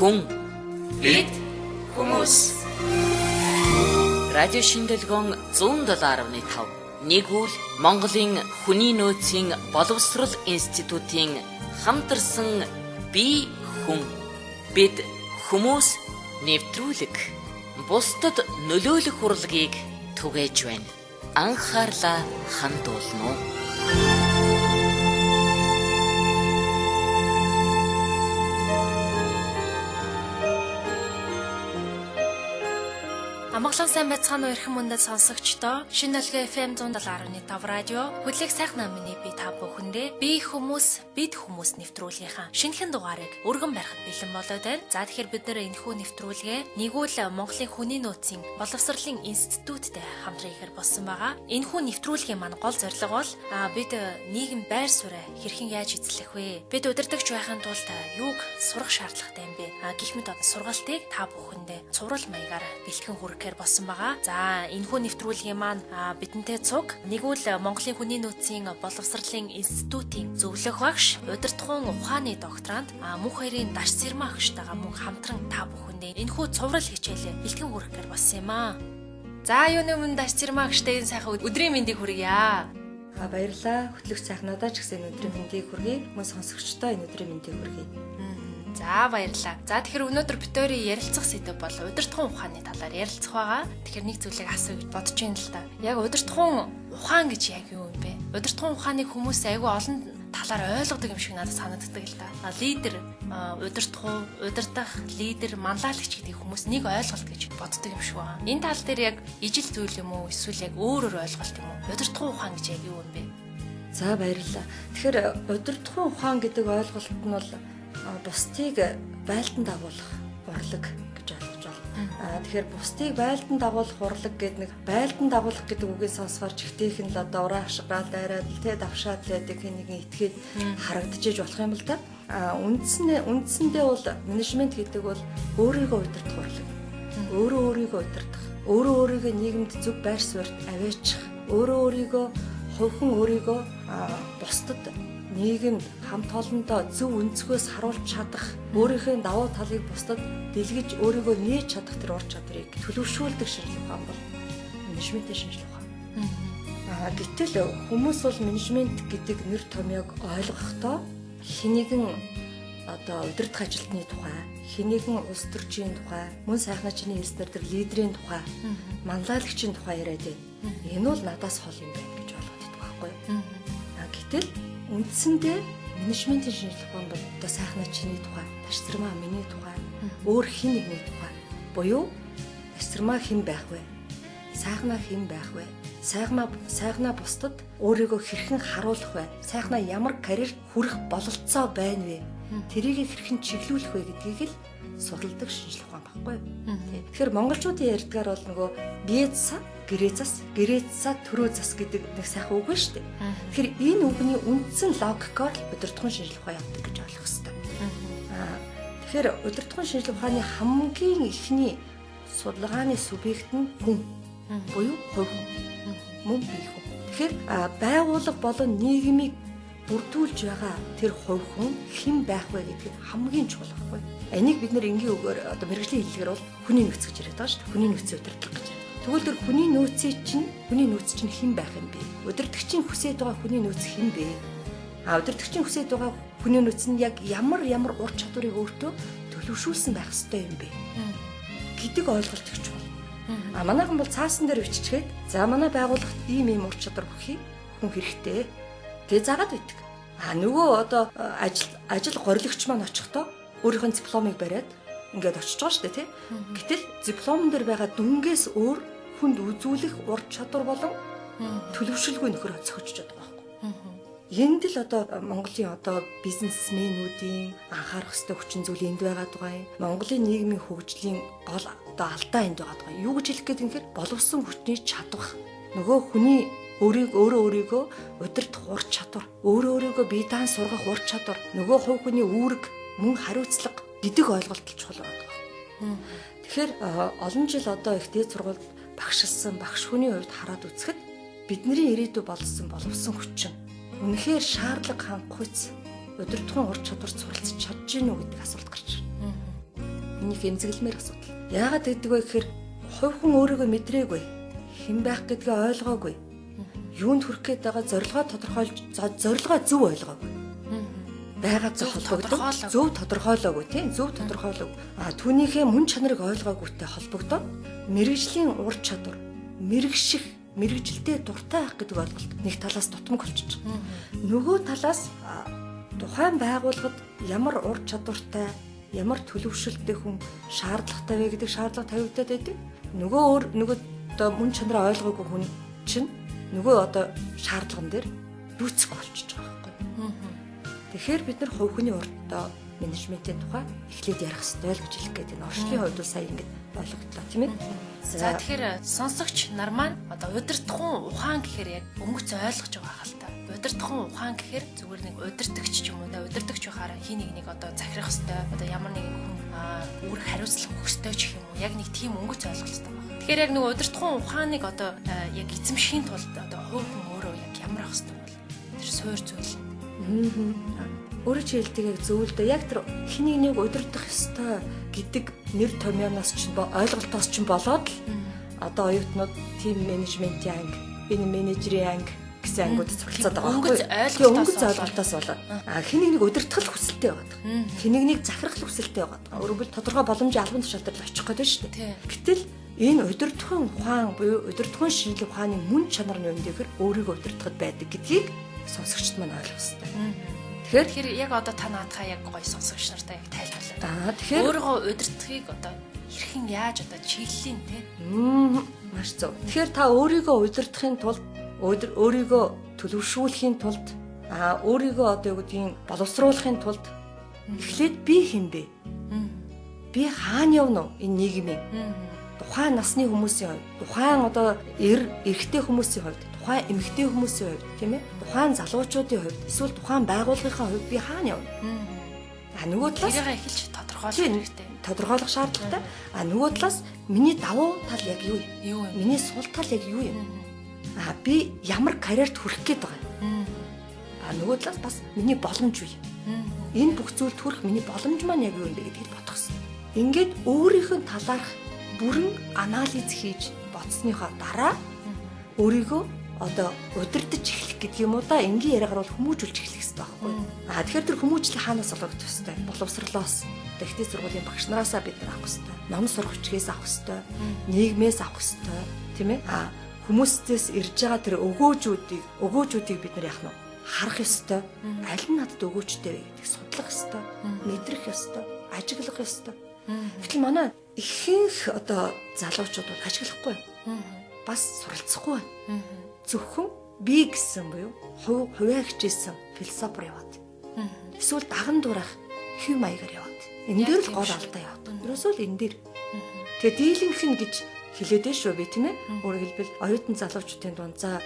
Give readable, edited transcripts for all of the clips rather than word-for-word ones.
Хүн Бид хүмүүс. Радио Шингэлгон 107.5 нэгүйл Монголын хүний нөөцийн боловсрол институтын хамтарсан би хүн бид хүмүүс нэвтрүүлэг бусдад нөлөөлөх урлагийг түгээж байна. Анхаарлаа хандуулна уу? Амгалан сайн байцгаана уу эрхэм мөндөд сонсогчдоо. Шинэ Өлгөө FM 107.5 радио хөдлөх сайхан намны би та бүхэндээ би хүмүүс бид хүмүүс нэвтрүүлгийнхаа шинэхэн дугаарыг өргөн барихад бэлэн болоод байна. За тэгэхээр бид нэр энэхүү нэвтрүүлгээ нэгүйл Монголын хүний нөөцийн боловсролын институттэй хамтран хийхээр болсон байгаа. Энэхүү нэвтрүүлгийн маань гол зорилго бол бид нийгэм байр сууриа хэрхэн яаж эзлэх вэ? Бид удирдагч байхын тулд юуг сурах шаардлагатай юм бэ? Гэх мэт одоо сургалтыг та бүхэндээ цуврал маягаар бэлтгэн хүргэхээр болсон байгаа. За энэхүү нэвтрүүлгийн маань бидэнтэй цуг нэгүйл Монголын хүний нөөцийн боловсролын институтийн зөвлөх багш, удирдахуун ухааны докторант мөнх хоёрын Даш Цэрмаа агштайгаа мөн хамтран та бүхэндээ энэхүү цуврал хичээлээ бэлтгэн хүргэхээр болсон юм аа. За юуны өмнө Даш Цэрмаа агштай энэ сайхан өдрийн мэндийг хүргье. Баярлалаа. Хөтлөгч сайхнадаа ч гэсэн энэ өдрийн мэндийг хүргэе. Мөн сонсогчдоо энэ өдрийн мэндийг хүргэе. За баярлалаа. За тэгэхээр өнөөдөр бид хоёрын ярилцах сэдэв бол удирдахуун ухааны талаар ярилцах байгаа. Тэгэхээр нэг зүйлийг асууя гэж бодож байна л да. Яг удирдахуун ухаан гэж яг юу юм бэ? Удирдахуун ухааныг хүмүүс айгүй олон талаар ойлгодог юм шиг надад санагддаг л да. Лидер, удирдахуун, удирдах, лидер, манлайлагч гэдэг хүмүүс нэг ойлголт гэж боддог юм шиг байна. Энэ тал дээр яг ижил зүйл юм уу? Эсвэл яг өөр өөр ойлголт юм уу? Удирдахуун ухаан гэж яг юу юм бэ? За баярлалаа. Тэгэхээр удирдахуун ухаан гэдэг ойлголт нь бол бусдыг байлдан дагуулах урлаг гэж ойлгож байна. Тэгэхээр бусдыг байлдан дагуулах урлаг гэдэг нэг байлдан дагуулах гэдэг үгийг сонсохоор чигтэйх нь л одоо ураа хашгираал дайраад л тэ давшаад л гэдэг нэгэн итгээд харагдчихэж болох юм л да. Үндсэндээ бол менежмент гэдэг бол өөрийгөө удирдах урлаг. Өөрөө өөрийгөө удирдах, өөрөө өөрийгөө нийгэмд зөв байр суурьт аваачих, өөрөө өөрийгөө хувьхан өөрийгөө бусдад нийгэмд хамт олондоо зөв өнцгөөс харуулж чадах, өөрийнхөө давуу талыг бусдад дэлгэж өөрийгөө нээж чадах тэр ур чадварыг төлөвшүүлдэг шинжилгээ ухаан бол менежментийн шинжилгээ ухаан. Гэтэл хүмүүс бол менежмент гэдэг нэр томьёог ойлгохдоо хэнийгэн одоо удирдах ажилтны тухай, хэнийгэн улс төрчийн тухай, мөн сайхнаа чиний хэлснээр тэр лидерийн тухай, манлайлагчийн тухай яриад байна. Энэ бол надаас хол юм байна гэж ойлгоод байдаг байхгүй юу? Гэтэл үндсэндээ менежментийн шинжилгээ ухаан бол одоо сайхнаа чиний тухай, Даш Цэрмаа миний тухай, өөр хэн нэгний тухай буюу Даш Цэрмаа хэн байх вэ? Сайхнаа хэн байх вэ? Сайхнаа бусдад өөрийгөө хэрхэн харуулах вэ? Сайхнаа ямар карьер хүрэх бололцоо байна вэ? Тэрийг хэрхэн чиглүүлэх вэ гэдгийг л судалдаг шинжилгээ ухаан байхгүй юу? Тэгэхээр монголчуудын ярьдгаар бол нөгөө бие зас, гэрээ зас, гэрээ зас, төрөө зас гэдэг нэг сайхан үг байна шүү дээ. Тэгэхээр энэ үгний үндсэн логикоор л удирдахуун шинжилгээ ухаан явдаг гэж ойлгох хэрэгтэй. Тэгэхээр удирдахуун шинжилгээ ухааны хамгийн эхний судалгааны субъект нь хүн буюу хувь хүн. Мөн бие хүн. Тэгэхээр байгууллага болон нийгмийг бүрдүүлж байгаа тэр хувь хүн хэн байх вэ гэдэг нь хамгийн чухал байхгүй. Энийг бид нэр энгийн үгээр одоо мэргэжлийн хэллэгээр бол хүний нөөц гэж яриад байгаа шүү дээ. Хүний нөөцийн удирдлага гэж. Тэгвэл тэр хүний нөөцийн чинь хүний нөөц чинь хэн байх юм бэ? Удирдагчийн хүсэж байгаа хүний нөөц хэн бэ? Удирдагчийн хүсэж байгаа хүний нөөц нь яг ямар ямар ур чадварыг өөртөө төлөвшүүлсэн байх ёстой юм бэ гэдэг ойлголт их чухал. Манайхан бол цаасан дээр биччихээд за манай байгууллагт ийм ийм ур чадвар өгөх хүн хэрэгтэй. Тэгээ заагаад байдаг. Нөгөө одоо ажил горилагч маань очихдоо өөрийнх нь дипломыг бариад ингээд очиж байгаа шүү дээ, тий. Гэтэл диплом дээр байгаа дүнгээс өөр хүнд үзүүлэх ур чадвар болон төлөвшөлгүй нөхөр зохиж чаддаг байхгүй. Энд л одоо Монголын одоо бизнесмэнүүдийн анхаарах ёстой хүчин зүйл энд байгаад байгаа юм. Монголын нийгмийн хөгжлийн гол одоо алдаа энд байгаад байгаа. Юу гэж хэлэх гээд юм гэхээр боловсон хүчний чадвах нөгөө хүний өөрөө өөрийгөө удирдах ур чадвар, өөрөө өөрийгөө бие даан сургах ур чадвар, нөгөө хувь хүний үүрэг, мөн хариуцлага гэдэг ойлголт чухал байгаа. Тэгэхээр олон жил одоо их дээд сургуульд багшилсан багш хүний хувьд хараад үзэхэд бидний ирээдүй болсон боловсон хүчин үнэхээр шаардлага хангахуйц удирдахын ур чадвар суралцж чадж гинүү гэдэг асуулт гарч ирнэ. Энэ их эмзэглэмээр асуудал. Яагаад гэдэг вэ гэхээр хувь хүн өөрийгөө мэдрээгүй, хэн байх гэдгээ ойлгоогүй, юунд хүрэх гээд байгаа зорилгоо тодорхойлж, зорилгоо зөв ойлгоогүй. Байгаа зөв холбогдсон, зөв тодорхойлоогүй, тийм, зөв тодорхойлоогүй. А түүнийхээ мөн чанарыг ойлгоогүйтэй холбогдоод мэргэжлийн ур чадвар, мэрэгших, мэргэжилдээ дуртай байх гэдэг ойлголт нэг талаас дутмаг болчихж байгаа. Нөгөө талаас тухайн байгууллагад ямар ур чадвартай, ямар төлөвшөлттэй хүн шаардлагатай вэ гэдэг шаардлага тавигдаад байдаг. Нөгөө өөр нөгөө одоо мөн чанараа ойлгоогүй хүн чинь нөгөө одоо шаардлаган дээр дүүцэхгүй болчихж байгаа байхгүй. Тэгэхээр бид нар хувь хүний урд менежментийн тухай эхлээд ярих ёстой л гэж хэлэх гээд байна. Орчлын хувьд бол сая ингэж ойлгогдлоо, тийм ээ. За, тэгэхээр сонсогч нар маань одоо удирдахуун ухаан гэхээр яг өнгөц ойлгож байгаа хэл та. Удирдахуун ухаан гэхээр зүгээр нэг удирдагч ч юм уу да, удирдагч байхаараа хин нэг нэг одоо захирах ёстой, одоо ямар нэгэн хүн үүрэг хариуцлага өгөх ёстой ч гэх юм уу. Яг нэг тийм өнгөц ойлголттой байна. Тэгэхээр яг нэг удирдахуун ухааныг одоо яг эзэмшихийн тулд одоо хувь хүн өөрөө яг ямар ах ёстой бол тэр суур зүйл. Өөрөө чи хэлдэг яг зөв л дээ. Яг тэр хин нэг удирдах ёстой гэдэг нэр томьёоноос чинь ойлголтоос чинь болоод л одоо оюутнууд тим менежментийн анги, энэ менежерийн анги гэсэн ангиуд суралцаад байгаа байхгүй. Өнгөц ойлголтоос болоод. А хин нэг удирдах хүсэлтэй байгаа. Хин нэг захирах хүсэлтэй байгаа. Өөрөөр хэлбэл тодорхой боломжийн албан тушаал дээр л очих гэдэг шүү дээ. Гэтэл энэ удирдахын ухаан буюу удирдахын шинжлэх ухааны мөн чанар нь юм дээр өөрийгөө удирдахад байдаг гэдгийг сонсогчд маань ойлгох ёстой. Тэгэхээр яг одоо та наадхаа яг гоё сонсогч нартай яг тайлбарлаа. Тэгэхээр өөрийгөө удирдахыг одоо хэрхэн яаж одоо чиглэлийн те? Маш зөв. Тэгэхээр та өөрийгөө удирдахын тулд, өөрийгөө төлөвшүүлэхийн тулд, өөрийгөө одоо юу гэдгийг боловсруулахын тулд эхлээд би хэн бэ? Би хаана явна вэ? Энэ нийгмийн тухайн насны хүмүүсийн хувьд, тухайн одоо эрэгтэй хүмүүсийн хувьд, тухайн эмэгтэй хүмүүсийн хувьд, тийм ээ? Тухайн залуучуудын хувьд, эсвэл тухайн байгууллагынхаа хувьд би хаана явна? А нөгөө талаас тэрийг эхэлж тодорхойлох хэрэгтэй. Тодорхойлох шаардлагатай. А нөгөө талаас миний давуу тал яг юу юм? Миний сул тал яг юу юм? А би ямар карьерт хүрэх гээд байгаа юм? А нөгөө талаас бас миний боломж юу юм? Энэ бүх зүйлд хүрэх миний боломж маань яг юу юм бэ гэдгийг бодох хэрэгтэй. Ингээд өөрийнх нь талаарх бүрэн анализ хийж бодсныхоо дараа өөрийгөө одоо удирдах эхлэх гэдэг юм уу да, энгийн яриагаар бол хүмүүжүүлж эхлэх хэрэгтэй байхгүй. А тэгэхээр тэр хүмүүжлэл хаанаас олгогдох ёстой? Боловсрлоос, ихтэй сургуулийн багш нараасаа бид нар авах ёстой. Ном сурах хүчгээс авах ёстой. Нийгмээс авах ёстой, тийм ээ? А хүмүүстээс ирж байгаа тэр өгөөжүүдийг бид нар яах нь харах ёстой. Аль нь надад өгөөжтэй вэ гэдгийг судлах ёстой, мэдрэх ёстой, ажиглах ёстой. Гэтэл манай ихэнх одоо залуучууд бол ажиглахгүй. Бас суралцахгүй. Зөвхөн би гэсэн буюу хувиа хичээсэн философор яваад. Эсвэл даган дуурайх хэв маягаар яваад. Энэ дээр л гол алдаа яваад. Ерөөсөө л энэ дээр. Тэгээ дийлэнх нь гэж хэлээд дээ шүү би, тийм ээ. Өөрөөр хэлбэл оюутан залуучуудын дунд за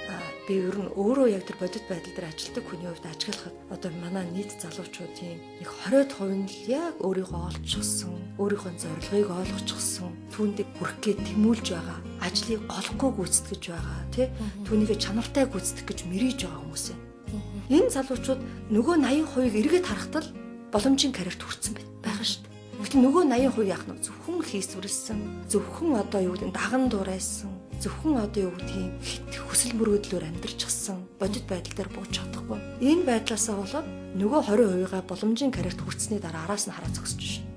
би ер нь өөрөө яг тэр бодит байдал дээр ажилладаг хүний хувьд ажиглахад одоо манай нийт залуучуудын нэг 20% нь л яг өөрийгөө олчихсон, өөрийнхөө зорилгыг ойлгочихсон, түүнд хүрэх гээд тэмүүлж байгаа, ажлыг голохгүй гүйцэтгэж байгаа, тий? Түүнийгээ чанартай гүйцэтгэх гэж мэрийж байгаа хүмүүс юм. Энэ залуучууд нөгөө 80%-ыг эргээд харахад л боломжийн карьерт хүрсэн байх шүү дээ. Гэтэл нөгөө 80% яах нь зөвхөн хийсвэрлсэн, зөвхөн одоо юу гэдэг даган дуурайсан, зөвхөн одоо юу гэдгийг хит хүсэл мөрөөдлөөр амьдарчихсан, бодит байдал дээр бууж чадахгүй. Энэ байдлаасаа болоод нөгөө 20%-га боломжийн карьерт хүртсэний дараа араас нь хараа зогсож шин.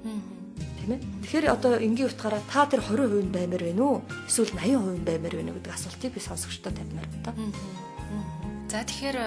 Тийм ээ. Тэгэхээр одоо энгийн утгаараа та тэр 20% нь баймаар байна уу? Эсвэл 80% нь баймаар байна уу гэдэг асуултыг би сонсогчдод тавьмаар байна. За тэгэхээр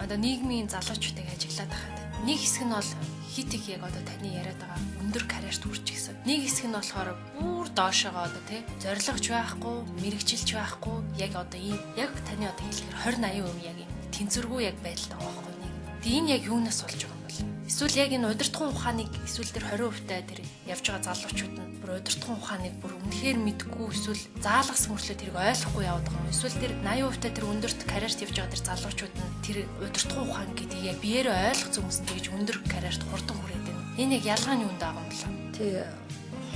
одоо нийгмийн залуучуудыг ажиглаад байхад нэг хэсэг нь бол хит их яг одоо таны яриад байгаа өндөр карьерт хүрч гисэн. Нэг хэсэг нь болохоор бүр доошоогоо одоо тий зорилгоч байхгүй, мэрэгжилч байхгүй, яг одоо ийм яг таны одоо хэлэхээр 20 80% яг ийм тэнцвэргүй яг байдалтай байгаа байхгүй нэг. Тэгээ энэ яг юунаас болж байгаа юм бол? Эсвэл яг энэ удирдахуун ухааныг эсвэл тэр 20% тэр явж байгаа залуучууд нь бүр удирдахуун ухааныг бүр үнэхээр мэдгүй эсвэл заалгасан мөртлөө тэрийг ойлгохгүй яваад байгаа юм. Эсвэл тэр 80% тэр өндөрт карьерт явж байгаа тэр залуучууд нь тэр удирдахуун ухаан гэдгийг яг биеэрээ ойлгох хүмүүс нь тэгж өндөр карьерт хурдан хүрээд байна. Энэ яг ялгаа нь юунд байгаа юм бэ? Тий.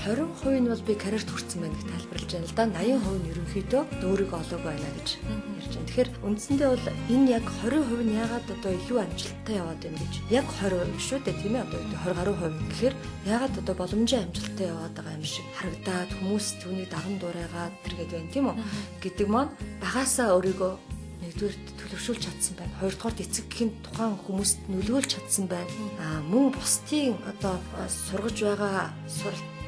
20% нь бол би карьерт хүрсэн байна гэж тайлбарлаж байна л да. 80% нь ерөнхийдөө өөрийгөө олоогүй байна гэж ярьж байна. Тэгэхээр үндсэндээ бол энэ яг 20% нь яагаад одоо илүү амжилттай яваад байна гэж яг 20% шүү дээ, тийм ээ, одоо 20 гаруй хувь гэхээр яагаад одоо боломжийн амжилттай яваад байгаа юм шиг харагдаад хүмүүс түүнийг даган дуурайгаад тэргээд байна, тийм үү гэдэг маань багасаа өөрийгөө нэгдүгээр төлөвшүүлж чадсан байна. Хоёрдугаарт эцэг эхийн тухайн хүмүүст нөлөөлж чадсан байна. Мөн бусдын одоо сургаж байгаа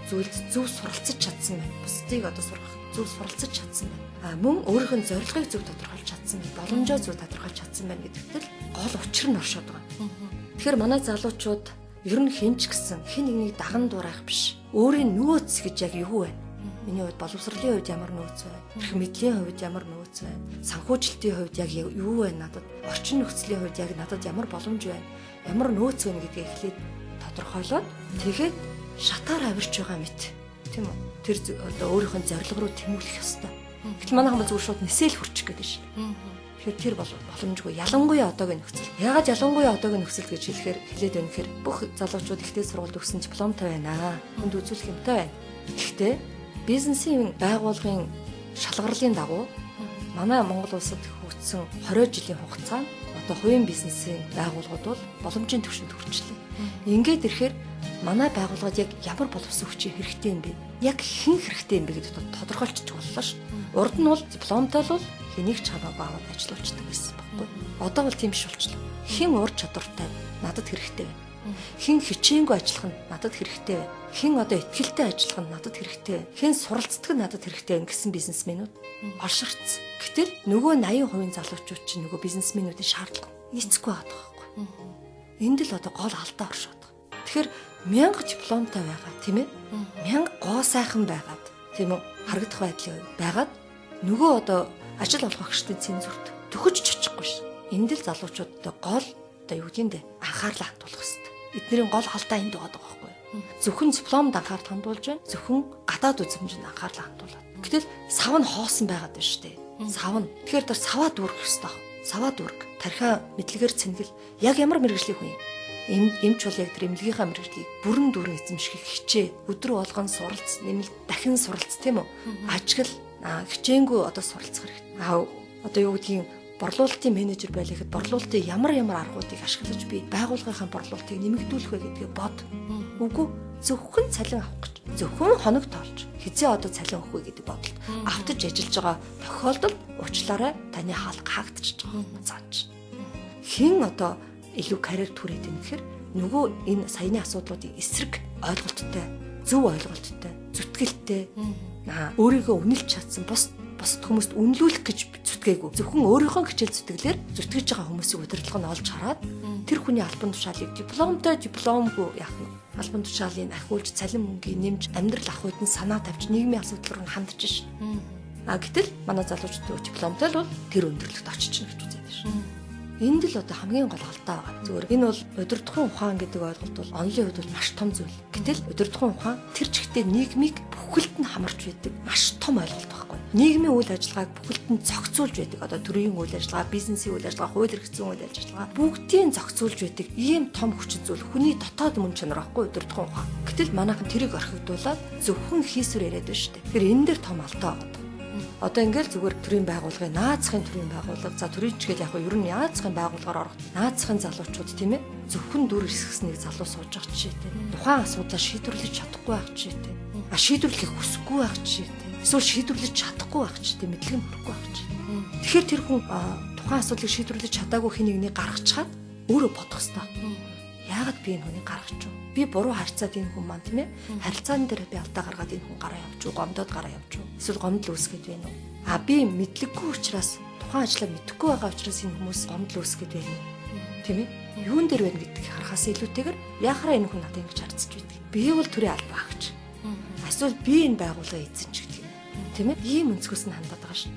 зүйлд зөв суралцаж чадсан байна. Бусдыг одоо сургах зөв суралцаж чадсан байна. Мөн өөрийнх нь зорилгыг зөв тодорхойлж чадсан байна. Боломжоо зөв тодорхойлж чадсан байна гэдэгт л гол учир нь оршоод байгаа. Тэгэхээр манай залуучууд ер нь хэн ч гэсэн хэн нэгнийг даган дуурайх биш. Өөрийн нөөц гэж яг юу вэ? Миний хувьд боловсролын хувьд ямар нөөц байна? Эрх мэдлийн хувьд ямар нөөц байна? Санхүүжилтийн хувьд яг юу байна надад? Орчин нөхцөлийн хувьд яг надад ямар боломж байна? Ямар нөөц байна гэдгийг эхлээд тодорхойлоод тэгээд шатаар авирч байгаа мэт, тийм үү? Тэр одоо өөрийнх нь зорилго руу тэмүүлэх ёстой. Гэтэл манайхан бол зүгээр шууд нисэл хүрчих гээд байна шин. Тэгэхээр тэр бол боломжгүй. Ялангуяа одоогийн нөхцөл. Яагаад ялангуяа одоогийн нөхцөл гэж хэлээд байна гэхээр бүх залуучууд ихтэй сургуульд өгсөн дипломтой байна. Хүнд үзүүлэх юмтай байна. Гэхдээ бизнесийн байгууллагын шалгарлын дагуу манай Монгол улсад хөгжсөн 20 жилийн хугацаанд одоо хувийн бизнесийн байгууллагууд бол боломжийн түвшинд хүрчлээ. Ингээд ирэхээр манай байгууллагад яг ямар боловсон хүчин хэрэгтэй юм бэ? Яг хэн хэрэгтэй юм бэ гэдээ тодорхойлчих боллоо ш. Урд нь бол дипломтой бол хэнийг ч хамаагүй аваад ажилуулчихдаг байсан байхгүй. Одоо бол тийм биш болчлоо. Хэн ур чадвартай надад хэрэгтэй байна. Хэн хичээнгүй ажиллах нь надад хэрэгтэй байна. Хэн одоо ихтгэлтэй ажиллах нь надад хэрэгтэй байна. Хэн суралцдаг нь надад хэрэгтэй байна гэсэн бизнесмэнүүд олширцсан. Гэтэл нөгөө 80% залуучууд чинь нөгөө бизнесмэнүүдийн шаардлага нийцэхгүй байгаа байхгүй. Энд л одоо гол алдаа оршоод байгаа. Тэгэхээр 1000 дипломтой байгаа, тийм ээ? 1000 гоо сайхан байгаад, тийм үү? Харагдах байдлын хувьд байгаад нөгөө одоо ажил олгогчдын цензурт төхөж чачихгүй ш. Энд л залуучууд одоо гол одоо юу гэдэм бэ? Анхаарлаа хандуулах хэрэгтэй. Эднэрийн гол алдаа энд байгаа байхгүй юу? Зөвхөн дипломд анхаарал хандуулж байна. Зөвхөн гадаад үзмжинд анхаарлаа хандуулаад. Гэтэл сав нь хоосон байгаад байна шүү дээ. Сав нь. Тэгэхээр тэр саваа дүүргэх хэрэгтэй. Саваа дүүрг. Тархиа мэдлэгээр цэнгэл. Яг ямар мэргэжлийн хүн юм? Эмч бол яг тэр эмнэлгийнхаа мэргэжлийг бүрэн дүүрэн эзэмшихийг хичээ. Өдөр болгон суралц, нэмэлт дахин суралц, тийм үү? Ажигл хичээнгүй одоо суралцах хэрэгтэй. Одоо юу гэдгийг борлуулалтын менежер байлаа гэхэд борлуулалтын ямар ямар аргуудыг ашиглаж би байгууллагынхаа борлуулалтыг нэмэгдүүлэх вэ гэдгээ бод. Үгүй зөвхөн цалин авах гэж, зөвхөн хоног тоолж, хизээ одоо цалин өгөх вэ гэдэг бодолд автаж ажиллаж байгаа тохиолдолд уучлаарай таны хаалга хаагдчихж байгаа. Цааш. Хэн одоо илүү карьер түрээд байна гэхээр нөгөө энэ саяны асуудлуудын эсрэг ойлголттой, зөв ойлголттой, зүтгэлтэй, өөрийгөө үнэлж чадсан бус бусад хүмүүст үнэлүүлэх гэж зүтгээгүй. Зөвхөн өөрийнхөө хичээл зүтгэлээр зүтгэж байгаа хүмүүсийг удирдлага нь олж хараад тэр хүний албан тушаалыг дипломтой дипломгүй яах нь албан тушаалыг ахиулж цалин мөнгийг нэмж амьдрал авах үед нь санаа тавьж нийгмийн асуудал руу хандж шин. А гэтэл манай залуучууд дипломтой л бол тэр өндөрлөгт очиж гэж үзээд шин. Энд л одоо хамгийн гол алдаа байгаа. Зүгээр энэ бол удирдахын ухаан гэдэг ойлголт бол онлын хувьд бол маш том зүйл. Гэтэл удирдахын ухаан тэр чигтээ нийгмийг бүхэлд нь хамарч байдаг маш том ойлголт байхгүй. Нийгмийн үйл ажиллагааг бүхэлд нь зохицуулж байдаг. Одоо төрийн үйл ажиллагаа, бизнесийн үйл ажиллагаа, хууль эрх зүйн үйл ажиллагаа бүгдийг зохицуулж байдаг ийм том хүчин зүйл хүний дотоод мөн чанар байхгүй удирдахын ухаан. Гэтэл манайхан тэрийг орхигдуулаад зөвхөн хийсвэр яриад байна шүү дээ. Тэгэхээр энэ дээр том алдаа байгаа. Одоо ингээл зүгээр төрийн байгууллагын наацхын төрийн байгууллага за төрийн ч гээл яг нь ер нь наацхын байгууллагаар орох наацхын залуучууд тийм ээ зөвхөн дүр эсгэснийг залуу сууж байгаа жишээтэй. Тухайн асуудлаа шийдвэрлэж чадахгүй байх жишээтэй. А шийдвэрлэхийг хүсэхгүй байх жишээтэй. Эсвэл шийдвэрлэж чадахгүй байх жишээтэй, мэдлэг нь хүрэхгүй байх жишээтэй. Тэгэхээр тэр хүн тухайн асуудлыг шийдвэрлэж чадаагүй хин нэгнийг гаргачихад өөрөө бодох ёстой. Яагаад би энэ хүнийг гаргачих вэ? Би буруу харьцаад энэ хүн маань тийм ээ харилцаан дээр би алдаа гаргаад энэ хүн гараа явж уу, гомдоод гараа явж уу? Эсвэл гомдол үүсгээд байна уу? А би мэдлэггүй учраас тухайн ажлаа мэдэхгүй байгаа учраас энэ хүмүүс гомдол үүсгээд байна уу? Тийм ээ? Юун дээр байна гэдгийг харахаас илүүтэйгээр яхаараа энэ хүн надад ингэж харьцаж байдаг. Би бол төрийн албаа агч. Эсвэл би энэ байгууллагын эзэн ч гэдэг юм. Тийм ээ? Ийм өнцгөөс нь хандаад байгаа шин.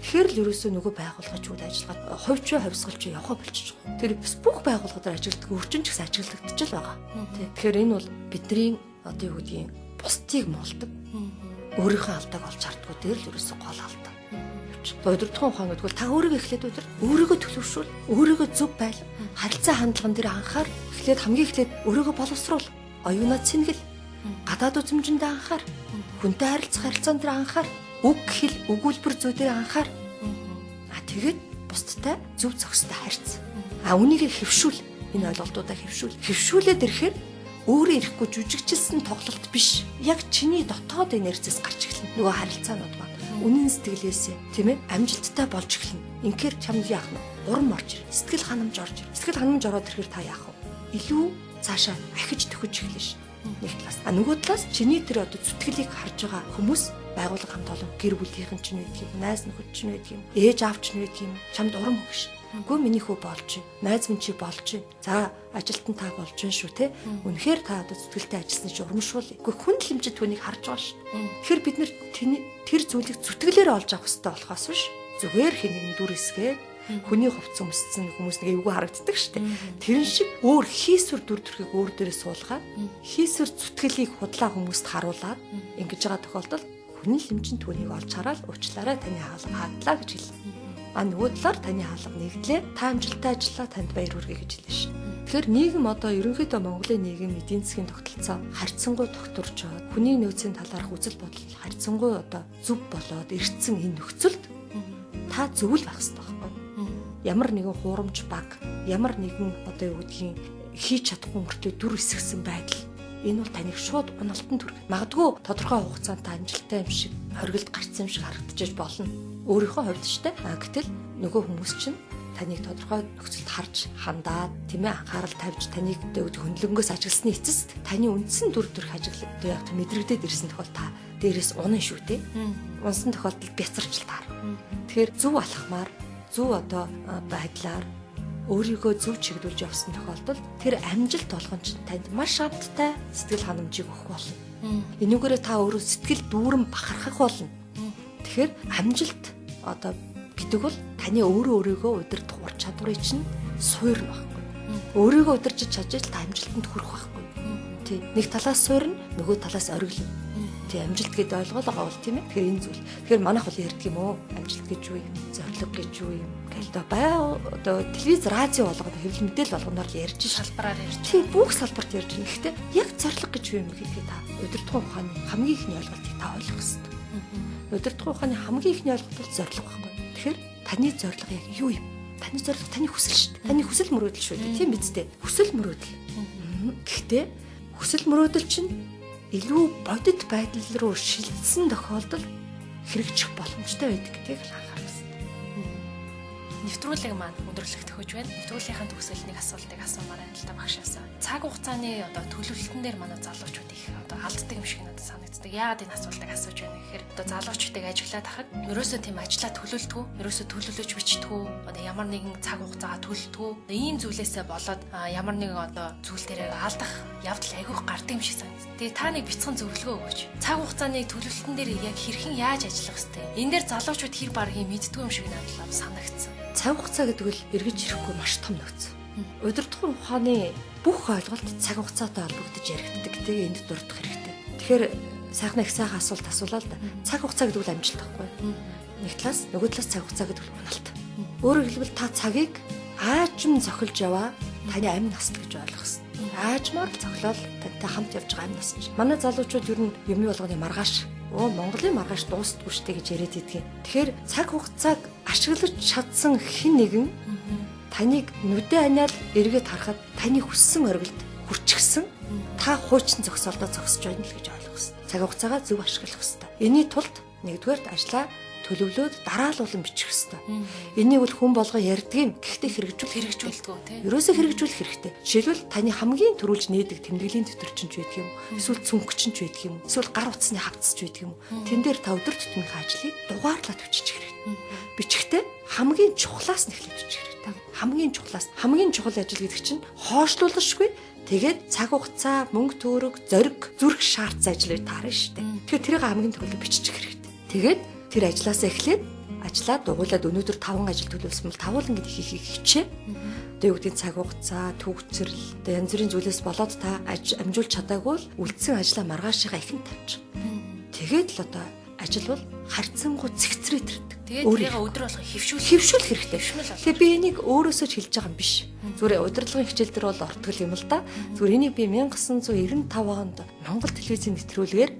Тэгэхээр л ерөөсөө нөгөө байгууллагч үйл ажиллагаа хувьчаа хувьсгалч явахаа болчих. Тэр бас бүх байгууллагуудаар ажигладаг өрчин ч гэсэн ажиглагдчих л байгаа. Тэгэхээр энэ бол бидний одоо юу гэдгийг бусдыг муулдаг. Өөрийнхөө алдааг олж хардггүй дээр л ерөөсөө гол алдаа. Удирдахын ухаан гэдэг бол та өөрийгөө эхлээд удирд, өөрийгөө төлөвшүүл, өөрийгөө зөв байл, харилцаа хандлаган дээр анхаар эхлээд хамгийн эхлээд өөрийгөө боловсруул, оюунаа цэнгэл. Гадаад үзмжиндээ анхаар. Хүнтэй харилцах харилцаан дээр анхаар. Үг хэл өгүүлбэр зүй дээр анхаар. А тэгээд бусдтай зөв зохистой харьц. А үүнийг хэвшүүл. Энэ ойлголтуудаа хэвшүүл. Хэвшүүлээд ирэхээр өөрөө ирэхгүй жүжигчилсэн тоглолт биш. Яг чиний дотоод энерцээс гарч эхэлнэ. Нөгөө харилцаанууд байна. Үнэн сэтгэлээсээ, тийм ээ, амжилттай болж эхэлнэ. Инхээр чамд яах нь? Урам орж ирнэ. Сэтгэл ханамж орж ирнэ. Сэтгэл ханамж ороод ирэхээр та яах вэ? Илүү цаашаа ахиж төхөж эхэлнэ ш. Нэг талаас. А нөгөө талаас чиний тэр одоо зүтгэлийг харж байгаа хүмүүс байгууллага хамт олон гэр бүлийнхэн чинь байдаг юм, найз нөхөд чинь байдаг юм, ээж аав чинь байдаг юм. Чамд урам өгнө ш. Үгүй миний хүү болж, найз минь чи болж. За ажилтан та болж байна шүү те. Үнэхээр та одоо зүтгэлтэй ажилласан чи урамшуул. Үгүй хүн лэмжид түүнийг харж байгаа ш. Тэгэхээр бид нэр тэр зүйлийг зүтгэлээр олж авах хэрэгтэй болохоос биш. Зүгээр хин нэгэн дүр эсгээд хүний хувцас өмссөн хүмүүс нэг эвгүй харагддаг шүү дээ. Тэрэн шиг өөр хийсвэр дүр төрхийг өөр дээрээ суулгаад хийсвэр зүтгэлийг худлаа хүмүүст харуулад ингэж байгаа тохиолдолд хүн лэмжин түүнийг олж хараад уучлаарай таны хаалга хаадлаа гэж хэлнэ. А нөгөө талаар таны хаалга нэгдлээ. Та амжилттай ажиллаа, танд баяр хүргэе гэж хэлнэ шин. Тэгэхээр нийгэм одоо ерөнхийдөө Монголын нийгэм эдийн засгийн тогтолцоо харьцангуй тогтворчоод хүний нөөцийн талаарх үзэл бодол харьцангуй одоо зөв болоод ирсэн энэ нөхцөлд та зөв л байх хэрэгтэй байхгүй. Ямар нэгэн хуурамч баг, ямар нэгэн одоо юу гэдгийг хийж чадахгүй мөртлөө дүр эсгсэн байдал энэ бол таныг шууд уналтанд хүргэх. Магадгүй тодорхой хугацаанд та амжилттай юм шиг, хоригд гарцсан юм шиг харагдчихаж болно. Өөрийнхөө хувьд ч тэ. Гэтэл нөгөө хүмүүс чинь таныг тодорхой нөхцөлд харж хандаад, тийм ээ, анхаарал тавьж таныг хөндлөнгөөс ажигласны эцэст таны үндсэн дүр төрх ажиглал одоо яг мэдрэгдээд ирсэн тохиол та дээрээс унана шүү дээ. Унсан тохиолдолд бяцарч л таар. Тэгэхээр зөв алхмаар, зөв одоо байдлаар өөрийгөө зөв чиглүүлж явсан тохиолдолд тэр амжилт болгон чинь танд маш амттай сэтгэл ханамжийг өгөх болно. Энүүгээрээ та өөрөө сэтгэл дүүрэн бахархах болно. Тэгэхээр амжилт одоо гэдэг бол таны өөрөө өөрийгөө удирдах ур чадварыг чинь суурна байхгүй. Өөрийгөө удирдах чадвал та амжилтанд хүрэх байхгүй. Тий. Нэг талаас суурна, нөгөө талаас ориглоно. Тий, амжилт гэдэг ойлголоо бол тийм ээ. Тэгэхээр энэ зүйл. Тэгэхээр манайх бол ярьдаг юм уу? Амжилт гэж юу юм? Зорилго гэж юу юм? Гэл одоо бай одоо телевиз, радио болгоно, хэвлэл мэдээлэл болгоноор л ярьж салбараар ярьж. Тий, бүх салбарт ярьж байна. Гэхдээ яг зорилго гэж юу юм гэдгийг та удирдах ухааны хамгийн ихний ойлголтыг та ойлгох хэрэгтэй. Удирдах ухааны хамгийн ихний ойлголт бол зорилго байхгүй. Тэгэхээр таны зорилго яг юу юм? Таны зорилго таны хүсэл шүү дээ. Таны хүсэл мөрөөдөл шүү дээ. Тийм биз дээ. Хүсэл мөрөөдөл. Гэхдээ хүсэл мөрөөдөл чинь илүү бодит байдал руу шилжсэн тохиолдолд хэрэгжих боломжтой байдаг гэдгийг л анхаарах хэрэгтэй. Нэвтрүүлэг маань өндөрлөх төхөж байна. Нэвтрүүлгийнхаа төгсгөл нэг асуултыг асуумаар байна л да багшаасаа. Цаг хугацааны одоо төлөвлөлтөн дээр манай залуучууд их одоо алддаг юм шиг надад санагддаг. Яагаад энэ асуултыг асууж байна гэхээр одоо залуучуудыг ажиглаад хахад ерөөсөө тийм ажлаа төлөвлөдгөө, ерөөсөө төлөвлөж бичдэггүй, одоо ямар нэгэн цаг хугацаагаа төлөвлөдгөө. Ийм зүйлээсээ болоод ямар нэгэн одоо зүйл дээрээ алдах явдал айгүйх гардаг юм шиг санагддаг. Тэгээ та нэг бяцхан зөвлөгөө өгөөч. Цаг хугацааны төлөвлөлтөн дээр яг хэрхэн яаж ажиллах ёстой? Энэ дээр залуучууд хэр баргийг мэддгүй юм шиг надад санагдсан. Цаг хугацаа гэдэг нь эргэж ирэхгүй маш том нөөц. Удирдах ухааны бүх ойлголт цаг хугацаатай холбогдож яригддаг гэдэг энд дурдах хэрэгтэй. Тэгэхээр сайхан их сайхан асуулт асуулаа л да. Цаг хугацаа гэдэг нь амжилт байхгүй. Нэг талаас, нөгөө талаас цаг хугацаа гэдэг нь уналт. Өөрөөр хэлбэл та цагийг аажим зохилж яваа таны амь насл гэж ойлгох хэрэгтэй. Аажмаар л зохилол тантай хамт явж байгаа амь нас чинь. Манай залуучууд ер нь юмны болгоны маргааш. Монголын маргааш дуустдаггүй шүү дээ гэж яриад идэгин. Тэгэхээр цаг хугацааг ашиглаж чадсан хэн нэгэн таныг нүдэ аниал эргээд харахад таны хүссэн оргилд хүрчихсэн та хуучин зогсоолдоо зогсож байна л гэж ойлгох хэрэгтэй. Цаг хугацаагаа зөв ашиглах хэрэгтэй. Энэний тулд нэгдүгээрт ажлаа төлөвлөөд дараалуулан бичих хэрэгтэй. Энийг бол хүн болго ярьдаг юм. Гэхдээ хэрэгжүүлэх тийм. Ерөөсөө хэрэгжүүлэх хэрэгтэй. Жишээлбэл таны хамгийн түрүүлж нээдэг тэмдэглэлийн дэвтэр чинь ч байдаг юм. Эсвэл цүнх чинь ч байдаг юм. Эсвэл гар утасны хавцас ч байдаг юм. Тэн дээр та өдөр тутмынхаа ажлыг дугаарлаад бичих хэрэгтэй. Бичихтэй хамгийн чухлаас нь эхлэж бичих хэрэгтэй. Хамгийн чухлаас. Хамгийн чухал ажил гэдэг чинь хоошлуулшгүй. Тэгээд цаг хугацаа, мөнгө төгрөг, зориг, зүрх шаардсан ажил үе таарна шүү дээ. Тэгэхээр тэрийг хамгийн түрүүлж бичих хэрэгтэй. Тэгээд тэр ажлаасаа эхлээд ажлаа дугуйлаад өнөөдөр 5 ажил төлөвлөсөн бол 5 ингэж хийхийг хичээ. Одоо юу гэдгийг цаг хугацаа, төвчрэл, одоо янз бүрийн зүйлээс болоод та амжуулж чадаагүй бол үлдсэн ажлаа маргаашигаа ихэн тавьчих. Тэгээд л одоо ажил бол харьцангуй цэгцрээд ирдэг. Тэгээд тэрийг өдөр болгон хөвшүүлэх хэрэгтэй. Тэгэхээр би энийг өөрөөсөө ч хэлж байгаа юм биш. Зүгээр удирдлагын хичээл дээр бол ортгол юм л да. Зүгээр энийг би 1995 онд Монгол телевизийн нэвтрүүлгээр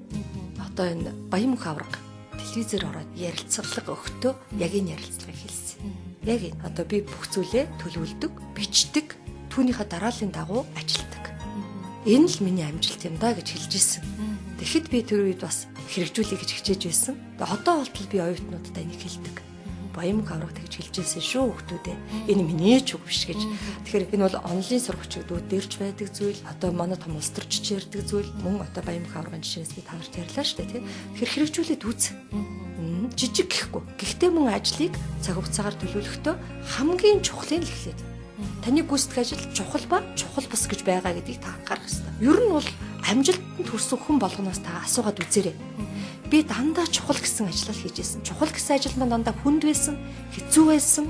одоо энэ Баян мөнх авраг телевизээр ороод ярилцлага өгтөө яг энэ ярилцлагыг хэлсэн. Яг энэ одоо би бүх зүйлээ төлөвлөдөг, бичдэг, түүнийхээ дарааллын дагуу ажилладаг. Энэ л миний амжилт юм да гэж хэлж ирсэн. Тэгэхэд би тэр үед бас хэрэгжүүлэе гэж хичээж байсан. Тэгээ одоо болтол би оюутнуудад энийг хэлдэг. Баян мөнх авраг тэгж хэлж ирсэн шүү хүүхдүүдээ. Энэ миний ч үг биш гэж. Тэгэхээр энэ бол онлын сурагчдууд дэрч байдаг зүйл, одоо манай том улс төрчч ярьдаг зүйл, мөн одоо Баян мөнх аврагын жишээс би та нарт ярьлаа шүү дээ, тий. Тэгэхээр хэрэгжүүлээд үз. Жижиг гэхгүй. Гэхдээ мөн ажлыг цаг хугацаагаар төлөвлөхдөө хамгийн чухлыг л эхлээд. Таны гүйцэтгэх ажил чухал ба чухал бус гэж байгаа гэдгийг та анхаарах ёстой. Ер нь бол амжилтанд хүрсэн хүн болгоноос та асуугаад үзээрэй. Би дандаа чухал гэсэн ажлаа хийж байсан. Чухал гэсэн ажил маань дандаа хүнд байсан, хэцүү байсан,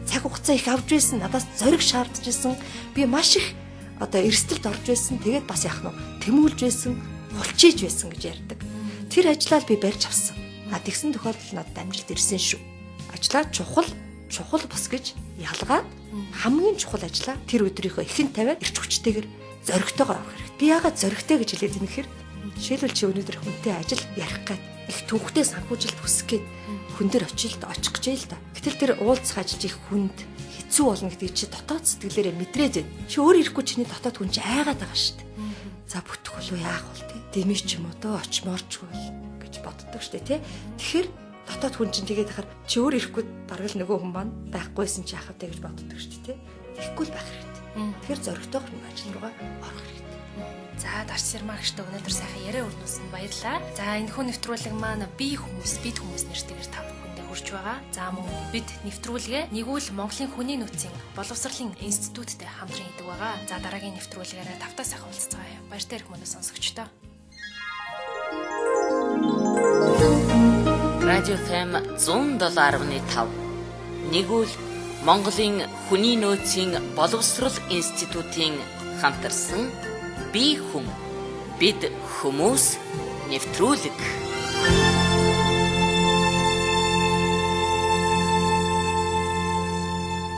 цаг хугацаа их авч байсан, надаас зориг шаардж байсан. Би маш их одоо эрсдэлд орж байсан. Тэгээд бас яах нь тэмүүлж байсан, хулчиж байсан гэж ярьдаг. Тэр ажлаа л би барьж авсан. А тэгсэн тохиолдолд надад амжилт ирсэн шүү. Ажлаа чухал, чухал бус гэж ялгаад хамгийн чухал ажлаа тэр өдрийнхөө ихэн тавиад эрч хүчтэйгээр зоригтойгоор авах хэрэгтэй. Би яагаад зоригтой гэж хэлээд байна гэхээр жишээлбэл чи өнөөдөр хүнтэй ажил ярих гээд их төвхтэй санхүүжилт хүсэх гээд хүн дээр очил очих гэж л да. Гэтэл тэр уулзах ажил их хүнд хэцүү болно гэдгийг чи дотоод сэтгэлээрээ мэдрээд байна. Чи өөр ирэхгүй чиний дотоод хүн чи айгаад байгаа шүү дээ. За бүтэх болов яах вэ те? Дэмий ч юм уу дөө очмоорчгүй гэж боддог шүү дээ те. Тэгэхээр дотоод хүн чинь тэгээд хахаар чи өөр ирэхгүй бараг л нөгөө хүн маань байхгүйсэн чи яах вэ гэж боддог шүү дээ те. Тэгэхгүй л байх хэрэгтэй. Тэгэхээр зоригтойгоор нэг ажил руугаа орох хэрэгтэй. За Дарч Сэрмагчтай өнөөдөр сайхан яриа өрнүүлсэн баярлалаа. За энэ хүн нэвтрүүлэг маань би хүмүүс, бид хүмүүс нэртэйгээр та бүхэндээ хүрч байгаа. За мөн бид нэвтрүүлгээ нэгүйл Монголын хүний нөөцийн боловсролын институттэй хамтран хийдэг байгаа. За дараагийн нэвтрүүлгээрээ тавтаа сайхан уулзцгаая. Баяртай ирэх мөнөө сонсогчдоо. Радио FM 107.5 нэгүйл Монголын хүний нөөцийн боловсрол институтын хамтарсан би хүн, бид хүмүүс нэвтрүүлэг.